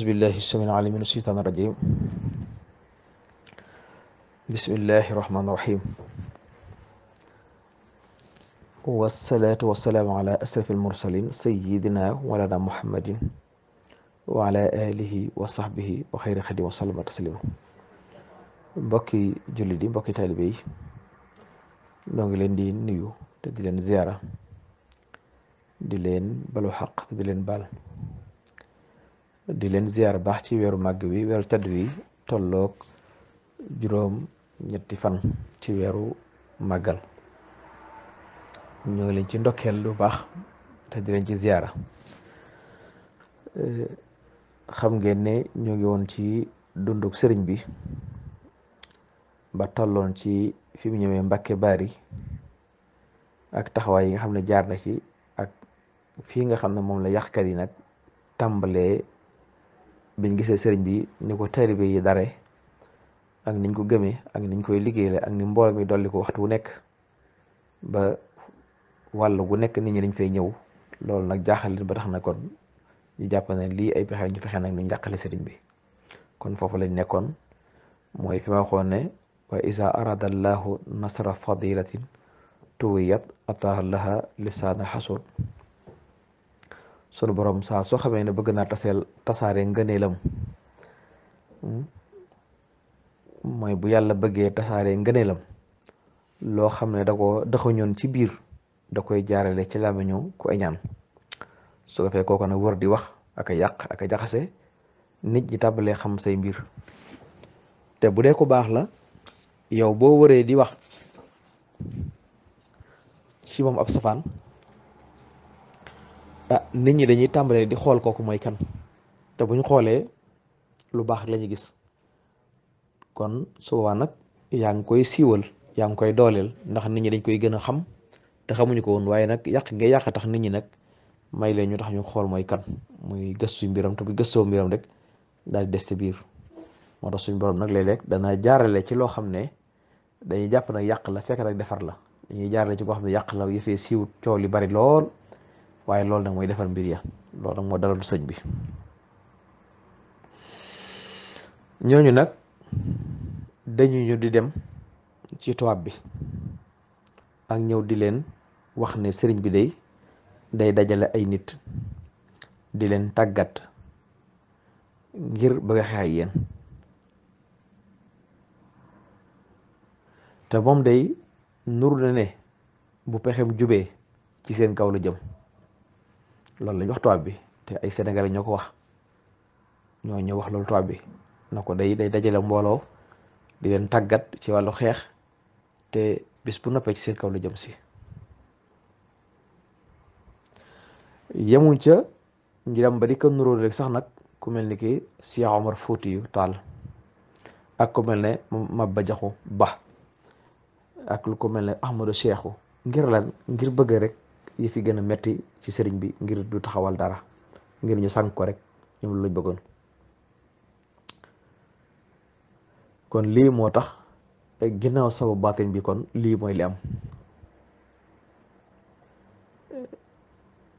بالله السميع العليم من الشيطان الرجيم. بسم الله الرحمن الرحيم، والصلاة والسلام على أشرف المرسلين سيدنا ولنا محمد وعلى آله وصحبه وخير خدي وسلم تسليما. mbokki jullit yi, mbokki taalibe yi, noo ngi leen di nuyu te di leen ziyaara, di leen balu xaq te di leen baal, di leen ziyaara baax ci weeru màgg wi, weeru tedd wi tolloog juróom ñetti fan ci weeru màggal. ñoo ngi leen ci ndokkeel lu baax te di leen ci ziyaara. xam ngeen ne ñoo ngi woon ci dunduk sëriñ bi ba tolloon ci fi mu ñëwee Mbàkke Baari ak taxawaay yi nga xam ne jaar na ci, ak fii nga xam ne moom la yàqkat yi nag tàmbalee biñ gisee sëriñ bi ni ko taalibe yi dare ak niñ ko gëmee ak niñ koy liggéeyale ak ni mbooloo mi dolli ko waxtu wu nekk ba wàll gu nekk nit ñi dañ fay ñëw. loolu nag jaaxal leen ba tax na kon ñu jàpp ne lii ay pexe ñu fexe nag ñu njàqale sëriñ bi. kon foofu lañ nekkoon, mooy fi ma waxoon ne wa isa arada allahu nasra fadilatin tuwiyat ataha laha lisaan alxasud. sunu borom saa soo xamee ne bëgg naa tasaare ngëneelam, mooy bu yàlla bëggee tasaare ngëneelam, loo xam ne da ko daxañoon ci biir da koy jaarale ci làmmiñu ku añaan. su ko fee kooku nag wër di wax ak a yàq ak a jaxase, nit ñi tàmbalee xam say mbir. te bu dee ko baax la, yow boo wëree di wax ci moom ab safaan, nit ñi dañuy tàmbalee di xool kooku mooy kan, te buñ xoolee lu baax la ñu gis. kon su boobaa nag yaa ngi koy siiwal, yaa ngi koy dooleel, ndax nit ñi dañ koy gën a xam te xamuñu ko woon. waaye nag yàq nga yàq tax nit ñi nag may leen ñu tax ñu xool mooy kan, muy gëstu mbiram, te bu gëstoo mbiram rek daal di des ci biir. moo tax suñu borom nag léeg-léeg dana jaarale ci loo xam ne dañuy jàpp nag yàq la, fekk nag defar la. dañuy jaarale ci koo xam ne yàq la, yëfee siiw, coow li bari lool, waaye loolu nag mooy defar mbir ya. loolu nag moo dalal sëñ bi. ñooñu nag dañu ñu di dem ci tubaab bi ak ñëw di leen wax ne sëriñ bi day dajale ay nit di leen tàggat ngir bëgg a xeex ak yéen. te moom day nur na ne bu pexem jubee ci seen kaw la jëm. loolu lañ wax tubaab bi, te ay sénégalais ñoo ko wax, ñoo ñëw wax loolu tubaab bi na ko day dajale mbooloo di leen tàggat ci wàllu xeex, te bis bu noppee ci seen kaw la jëm si. yemuñ ca, ñu dem ba di ko nuróo rek sax nag ku mel ni ki Cheikh Omar Foutiyou Tall ak ku mel ne Maba Jaxu Ba ak lu ko mel ne Ahmadou Cheikhou, ngir lan? ngir bëgg rek yi fi gën a metti ci sëriñ bi, ngir du taxawal dara, ngir ñu sànk ko rek. ñoom lu lañ bëggoon. kon lii moo tax ginnaaw sababu baatin bi, kon lii mooy li am.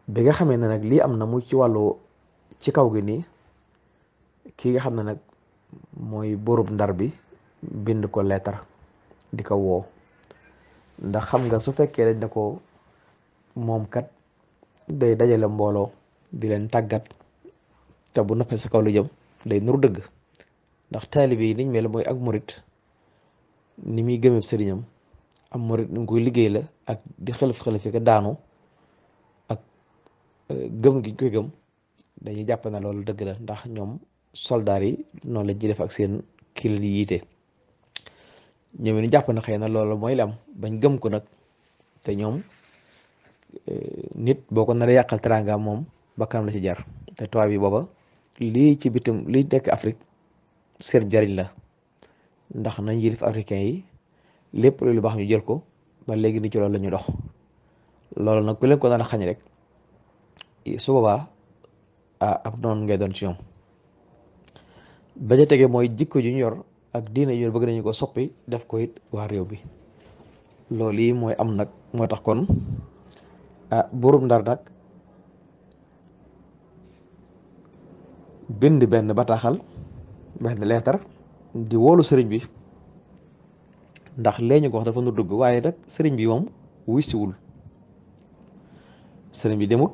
bi nga xamee ne nag lii am na mu ci wàllu ci kaw gi nii, kii nga xam ne nag mooy borub Ndar bi bind ko leetar di ko woo. ndax xam nga su fekkee dañ ne ko moom kat day dajale mbooloo di leen tàggat, te bu noppee sa kaw lu jëm, day nuru dëgg. ndax taalibe yi niñ mel mooy ak murit ni muy gëmee sëriñam, am murit ni mu koy liggéey la, ak di xelif ko daanu, ak gëm gi koy gëm, dañuy jàpp ne loolu dëgg la. ndax ñoom soldaar yi noonu lañ ci def ak seen kii la yiite. ñoom ñu jàpp na xëy na loolu mooy li am, bañ gëm ko nag. te ñoom nit boo ko nar a yàqal teraanga moom bakkanam la ci jar. te tubaab yi booba lii ci bitim lii nekk Afrique seen jariñ la, ndax nañ yilif africain yi lépp lu baax ñu jël ko, ba léegi ni ci loolu la ñu dox. loolu nag ku leen ko daan xañ rek, su boobaa ab noonu ngay doon ci ñoom. ba ca tege mooy jikko ju ñu yor ak diine yu bëgg nañu ko soppi def ko it waa réew bi. loolu yi mooy am nag, moo tax kon burum Ndar nag bind benn bataaxal benn leetar di woolu sëriñ bi ndax lee ñu ko wax dafa nu dugg, waaye nag sëriñ bi moom wisiwul, sëriñ bi demut.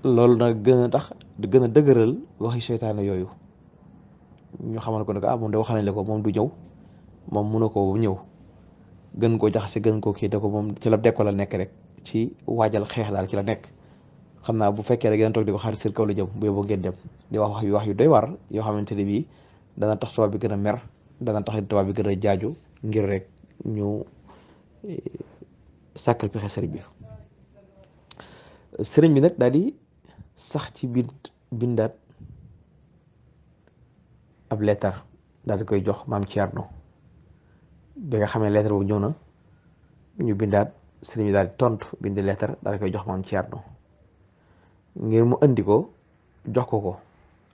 loolu nag gën a tax di gën a dëgëral waxi seytaane yooyu. ñu xamal ko ne ko moom de wax nañ la ko moom du ñëw, moom mun na koo ñëw, gën koo jaxase gën koo kii da ko moom ci la dekko la nekk rek, ci waajal xeex daal ci la nekk. xam naa bu fekkee rek ngeen toog di ko xaar seen kaw la jëm bu yóbboo ngeen dem di wax yu doy war yoo xamante ne bii dana tax tubaab bi gën a mer, dana tax tubaab bi gën a jaaju ngir rek ñu sàkkal pexe sëriñ bi nag daal di sax ci bindaat ab leetar daal di koy jox maam Thierno. bi nga xamee leetar boobu ñëw na ñu bindaat, sëriñ bi daal di tontu bind leetar daal di koy jox maam Thierno ngir mu andi ko jox ko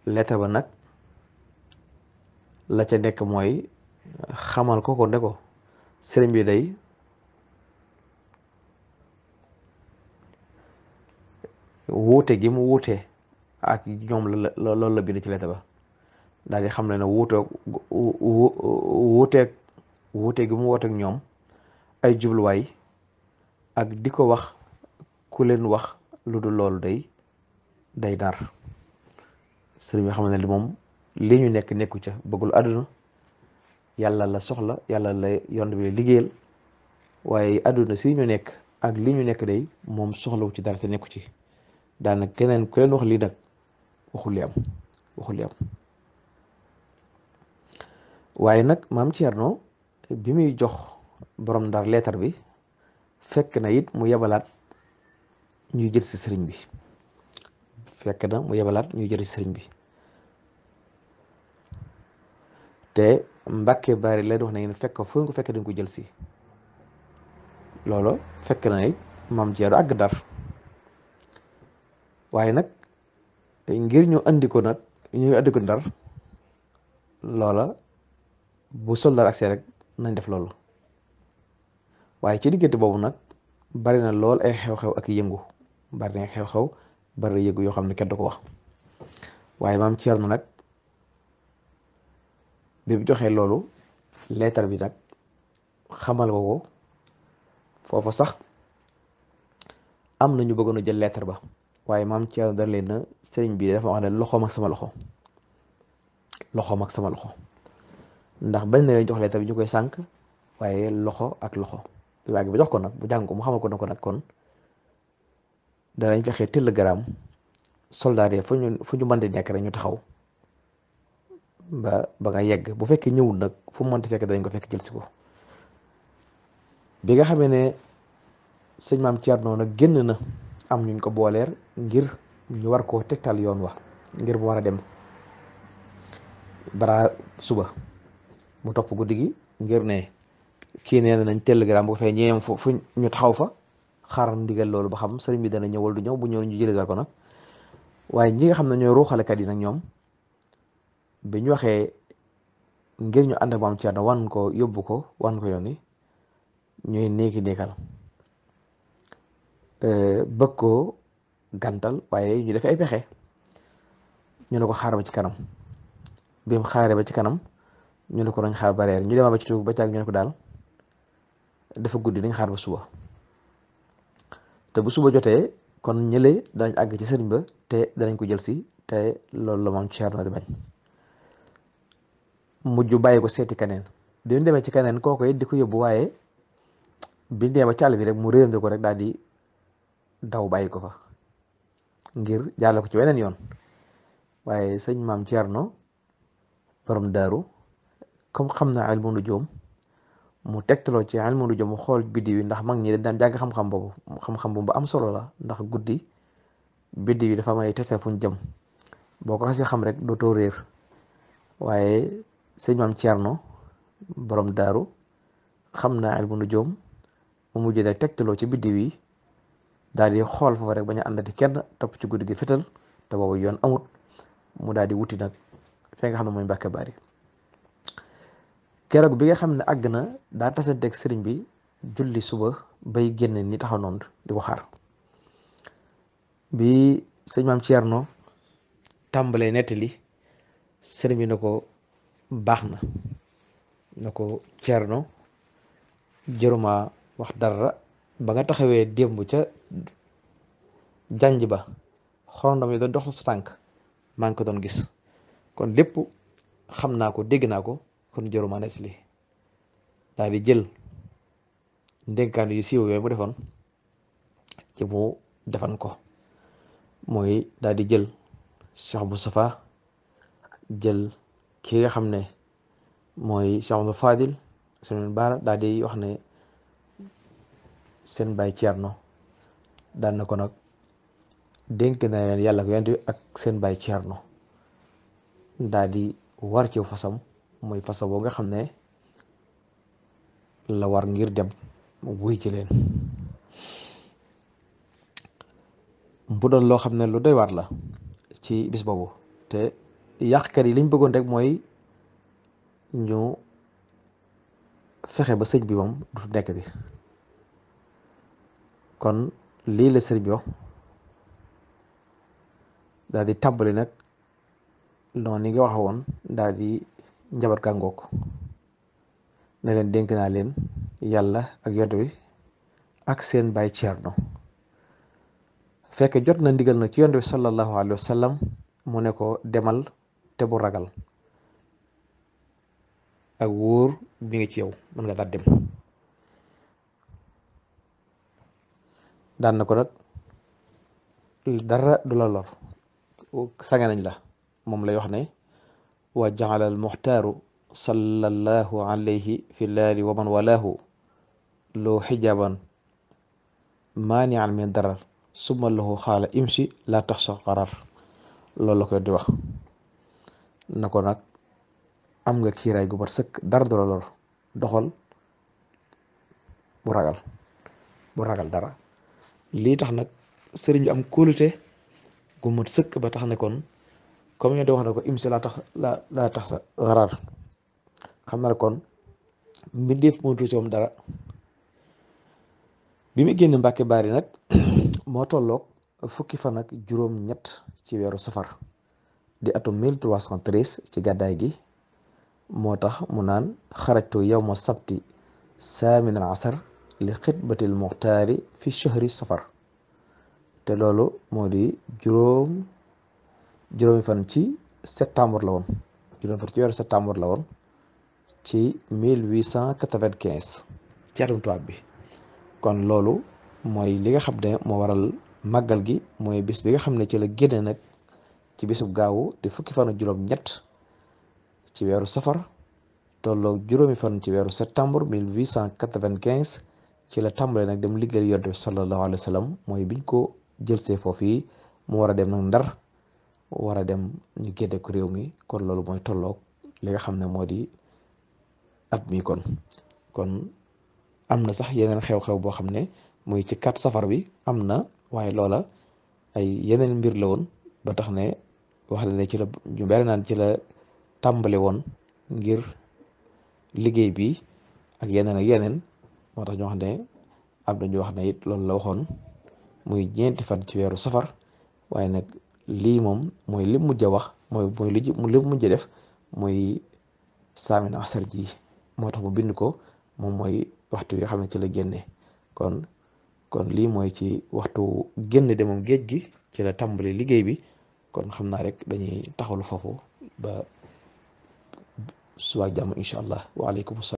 leetar ba nag la ca nekk mooy xamal ko ne ko sëriñ bi day wuute gi mu wuute ak ñoom loolu la bind ci leetar ba, daal di xam ne wuute gi mu wooteeg ñoom ay jubluwaay ak di ko wax ku leen wax lu dul loolu day nar. sëriñ bi xam ne moom li ñu nekku ca, bëggul àdduna, yàlla la soxla, yàlla la yoon bi liggéeyal, waaye àdduna si ñu nekk ak li ñu nekk day moom soxlawu ci dara te nekku ci. daanaka keneen ku leen wax lii nag waxul li am. waaye nag maam Thierno bi muy jox borom Ndar leetar bi fekk na it mu yebalaat ñuy jël si sëriñ bi te Mbàkke Bari leen wax na ngeen fekk fu nga ko fekk dañ ko jël si. loolu fekk na it maam Thierno àgg Ndar, waaye nag ngir ñu andi ko Ndar loola bu soldaar agsee rek nañ def loolu. waaye ci diggante boobu nag bari na lool ay xew-xew ak yëngu, bari na xew-xew bari na yëngu yoo xam ne kenn du ko wax. waaye maam Thierno nag bi mu joxee loolu leetar bi nag xamal ko foofa sax am na ñu bëggoon a jël leetar ba, waaye maam Thierno da leen na sëriñ bi dafa wax ne loxoom ak sama loxo ndax bañ na leen jox leetar bi ñu koy sànq, waaye loxo ak loxo bi waagi ba jox ko nag bu jàng ko mu xamal ko ne ko nag kon danañ fexe télégramme soldat yi fu ñu mën di nekk rek ñu taxaw ba nga yegg. bu fekkee ñëwul nag fu mu mënti fekk dañ ko fekk jël si ko. bi nga xamee ne sëñ maam Thierno nag génn na, am ñuñ ko booleer ngir ñu war koo tegtal yoon wa ngir mu war a dem bara suba mu topp guddi gi ngir ne kii nee nañ télégramme bu fee ñeem fu ñu taxaw fa xaaral ndigal loolu ba xam sëriñ bi dana ñëw wala du ñëw. bu ñëw ñu jëlee ko nag. waaye ñi nga xam ne ñooy ruuxalekat yi nag ñoom bi ñu waxee ngir ñu ànd ak maam Thierno wan ko yóbbu ko wan ko yoon yi ñooy nekkal bëgg koo gàntal, waaye ñu def ay pexe. ñu ne ko xaar ba ci kanam. bi mu xaaree ba ci kanam ñu ne ko nañ xaar ba reer. ñu demaa ba ci tuug ba caag ñu ne ko daal dafa guddi nañ xaar ba suba, te bu suba jotee kon ñële danañ àgg ci sëriñ ba te danañ ko jël si, te loolu la maam Thierno di bañ. mujj bàyyi ko seeti keneen. bi mu demee ci keneen kooku it di ko yóbbu, waaye bi demee ba càll bi rek mu réerandi ko rek daal di daw bàyyi ko fa ngir jàll ko ci weneen yoon. waaye sëñ maam Thierno borom daaru comme xam na ilmu nujum mu tegtaloo ci ilmu nujum mu xool biddiw yi, ndax mag ñi dañ daan jàng xam-xam boobu ba am solo la, ndax guddi biddiw yi dafa may testé fuñ jëm, boo ko xasee xam rek dootoo réer. waaye sëñ maam Thierno borom daaru xam na ilmu nujum mu mujj nag tegtaloo ci biddiw yi daal di xool foofu rek bañ a àndati kenn topp ci guddi gi fital, te boobu yoon amut. mu daal di wuti nag fee nga xam ne mooy Mbàkke Bari. keroog bi nga xam ne àgg na daa tasanteeg sëriñ bi julli suba bay génn ni taxaw noonu di ko xaar. bi sëñ maam Thierno tàmbalee nettali sëriñ bi na ko baax na ko Ceerno jëruma wax dara ba nga taxawee démb ca janj ba xorondom yi doon dox sa tànk maa ngi ko doon gis kon lépp xam naa ko dégg naa ko kon jëruma nettali daal di jël ndénkaan yu siiw yooyu mu defoon ci mu defan ko mooy daal di jël Cheikh Moustapha jël ki nga xam ne mooy Cheikh Amadou Fadil seen baara daal di wax ne seen baay Ceerno daan na ko nag dénk na leen yàlla ko yonent bi ak seen baay Ceerno daal di war ci fasam mooy fasam boo nga xam ne la war ngir dem wuy ci leen bu doon loo xam ne lu doy waar la ci bis boobu te yàqkat yi liñ bëggoon rek mooy ñu fexe ba sëñ bi moom du fi nekk di kon lii la sëñ bi wax daal di tàmbali nag noonu ni nga waxe woon daal di njabar gàngook ne leen dénk naa leen yàlla ak yonent bi ak seen baay Ceerno fekk jot na ndigal nag ci yonent bi sallallahu alayhi wa sallam mu ne ko demal te bu ragal ak wóor bi nga ci yow mën nga daal dem daan na ko nag dara du la lor sange nañ la moom lay wax ne wa jaala al muxtaaru sallallahu alayhi fi laali wa man walaahu loo xijaban maanian min darar summa lahu xaala imsi la tax sa qarar loolu la koy di wax na ko nag am nga kiiraay gu mat sëkk dara du la lor doxal bu ragal dara lii tax nag sëriñ bi am kóolute gu mat sëkk ba tax ne kon comme ñoo di wax ne ko imsi laa tax sa xaraar xam na ne kon mbindeef moo du ci moom dara bi mu génn Mbàkke Baari nag moo tolloog fukki fan ak juróom ñett ci weeru safar di atum 1313 ci gàddaay gi moo tax mu naan xarajtu yawma sabti saamin al asar li xitbatil muxtaari fi shahri safar te loolu moo di juróomi fan ci septembre la woon juróomi fan ci weeru septembre la woon ci 1895 ci atum tubaab bi kon loolu mooy li nga xam ne moo waral màggal gi mooy bis bi nga xam ne ci la génne nag ci bisub gaawu di fukki fan ak juróom ñett ci weeru safar tolloog juróomi fan ci weeru septembre 1895 ci la tàmbale nag dem liggéey yonent bi sallallahu alayhi wa sallam mooy biñ ko jëlsee foofu yi mu war a dem nag Ndar war a dem ñu génne ko réew mi kon loolu mooy tolloog li nga xam ne moo di at mi kon am na sax yeneen xew-xew boo xam ne muy ci 4 safar bi am na waaye loola ay yeneen mbir la woon ba tax ne wax ne ci la ñu bari naan ci la tàmbale woon ngir liggéey bi ak yeneen moo tax ñu wax ne am na ñu wax ne it loolu la waxoon muy ñeenti fan ci weeru safar waaye nag lii moom mooy li mujj a wax mooy li mujj a def muy saamin asar ji moo tax mu bind ko moom mooy waxtu yi nga xam ne ci la génne kon lii mooy ci waxtu génn de moom géej gi ci la tàmbali liggéey bi kon xam naa rek dañuy taxawlu foofu ba suba ak jàmm incha allah waaleykum salaam